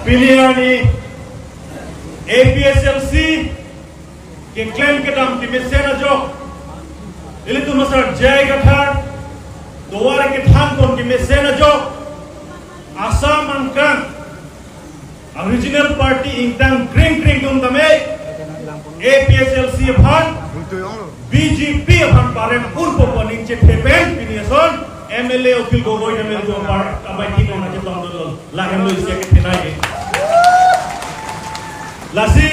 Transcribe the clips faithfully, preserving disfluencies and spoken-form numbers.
Pini arni A P H L C keklem kedam kemesen ajok, ilitum asar J I Kathar tovar kethan pon kemesen ajok, Assam angkang a regional party ingtang kring kring atum tame A P H L C aphan B J P aphan parem unpo pu aning chethe pen pini ason M L A Akhil Gogoi M L A apar abai tin ong na chetong dolo, lahem lo isi kethenei ke. Lasi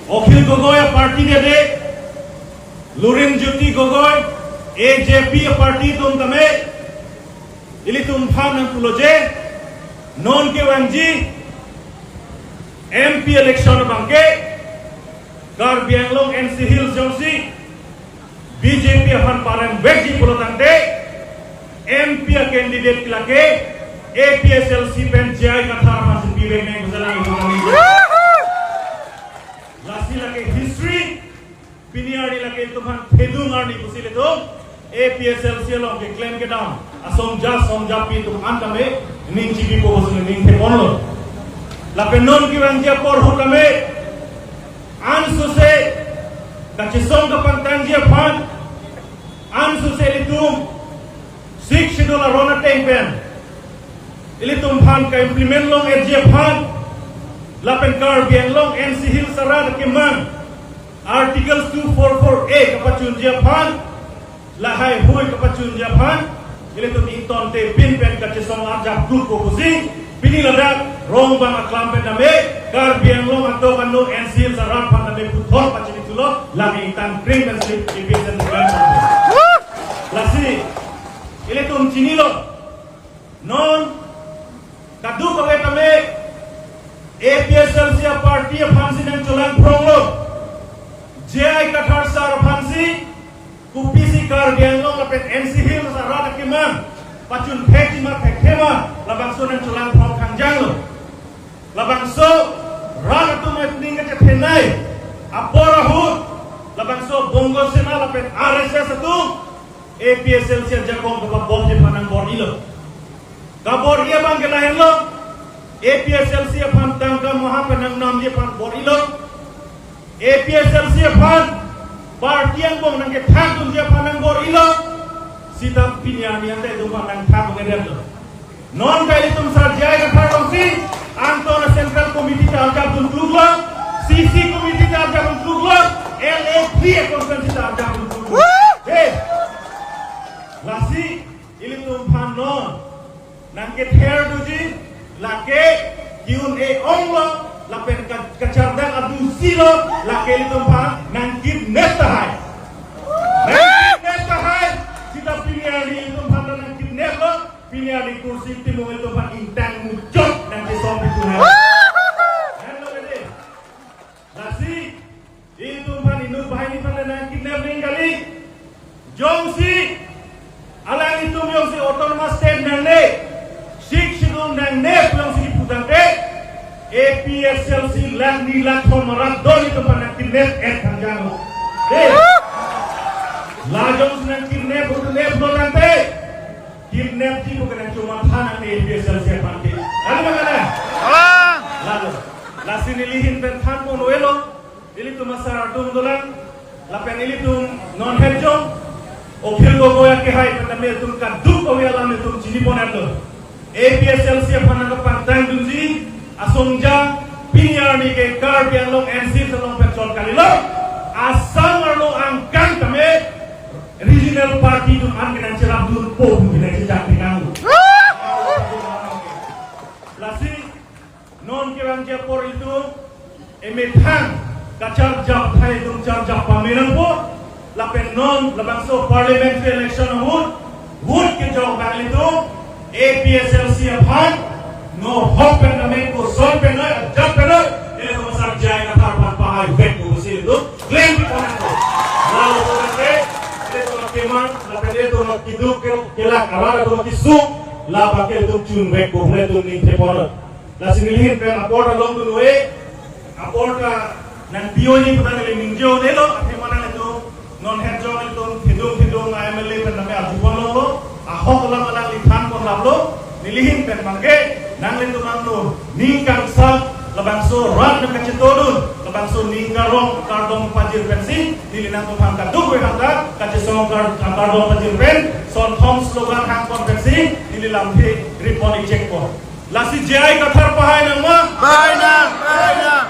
Akhil Gogoi a party dede, Lurinjyoti Gogoi, A J P a party atum tame ilitum aphan nangpulo je, non kevangji M P election abangke Karbi Anglong N C Hills jongsi B J P aphan parem vekji pulo tangte, M P a candidate lake A P H L C pen J I Kathar aphan si pivek nang pu alam ilitum kali. Lasi lake history, pini arni lake ilitum aphan thedung arni pusi ilitum A P H L C along keklem kedam asong ja song ja pi atum an tame ning chipipo pusi ning theponlo. Lapen non kevangji apor ahut tame ansose kachesong kapangtangji aphan, ansose ilitum Sixth Schedule aron ateng pen ilitum aphan ka-implement long-etji aphan, lapen Karbi Anglong N C Hills arat akemang Article two four four A kapachunji aphan, lahai hui kapachunji aphan, ilitum ingtonte pin pen kachesong arjap klukpo pusi, pini ladak Rongbang aklam pen tame Karbi Anglong atok ano N C Hills arat aphan tame puthot pachini thulo, lake ingtang kring pen si A P H L C pen. Lasi ilitum chinilo, non kadokave tame A P H L C a party aphan si nangcholangphronglo, J I Kathar sir aphan si, kopisi Karbi Anglong lapen N C Hills arat akemang pachun thekji ma thekthe ma, labangso nangcholangphrong khangjanglo. Labangso rat atum aning kachethenei apor ahut, labangso Bongo Sena lapen R S S atum A P H L C ajakong kapabomji aphan nangbor-ilo. Kabor-i abangke lahenlo, A P H L C aphan tangka maha pen nangnamji aphan bor-ilo. A P H L C aphan party angbong nangkethakdunji aphan nangbor-ilo. Sita pini arni ante itum aphan nangthak ongedetlo. Non kai ilitum sar J I Kathar alongsi, anton a Central Committee ta arjapdun kluklo, C C Committee ta arjapdun kluklo, L A three a constituency ta arjapdun kluklo. He. Lasi ilitum aphan non nangkether doji, lake ki-un-e onglo, lapen ka-, kachardak adusi lo, lake ilitum aphan nangkidnap tahai. Nangkidnap tahai, sita pini arni ilitum aphan nangkidnaplo, pini arni kursi timung ilitum aphan ingtang muchot nangkesong pitu hai. Hello, dede. Lasi, itum aphan inut banghini aphan nangkidnap ning kali. Jongsi alanglitum jongsi Autonomous State nangne, Sixth Schedule nangne pu jongsi pu tangte, A P H L C lakh ni lakh thom arat do, itum aphan nangkidnap-et khangjanglo. Dei. La jongsi nangkidnap hu dunep lo tangte, kidnapji pu ke nangchomatha nangne A P H L C aphan ke. Kali ma kali? Kalang. Lalo. Lasi neli ahin pen thanpon avelo. Ilitum asar atum dolang, lapen ilitum non hejong, Akhil Gogoi akehai pen tame itum kadokave alam itum chiniponetlo. A P H L C aphan nangkapangtangdunji asong ja, pini arni ke Karbi Anglong N C Hills along pen chot kalilo. Assam arlo angkang tame regional party atum an ke nangcherapdunpo pu ke nangchechak pinang. Lasi non kevangji apor itum emethang kacharjap athai itum charjap pame nangpo, lapen non labangso parliamentary election ahut vote kejok abang ilitum A P H L C aphan nohok pen tame koson pen noi, ajat pen noi, ilitum asar J I Kathar aphan pahai vekpo pusi ilitum klem piponangpo. Lalo tangte ilitum akemang, lapen ilitum akeduk ke-, kelak arat atum akesung, labangke ilitum chun vekpo pu ilitum ning thepon. Lasi neli ahin pen apor ta longdun ave, apor ta nangpi-o-ji pu ta neli ningje-o-nelo, athema nanglitum non hejong ilitum thedung thedung a M L A pen tame arjupon longlo, ahok alam alangli thanpon laplo, Nelihin pen bangke, nanglitum aphan ningkangsam, labangso rat nang kachetodun, labangso ning karong kardom pajir pensi, neli nangtum aphan kaduk hangta, kachesong kar-, kardom pajir pen, son thom slogan hangpon pensi, neli lamthe report ejek po. Lasi J I Kathar pahai nang ma? Pahai nang, pahai nang.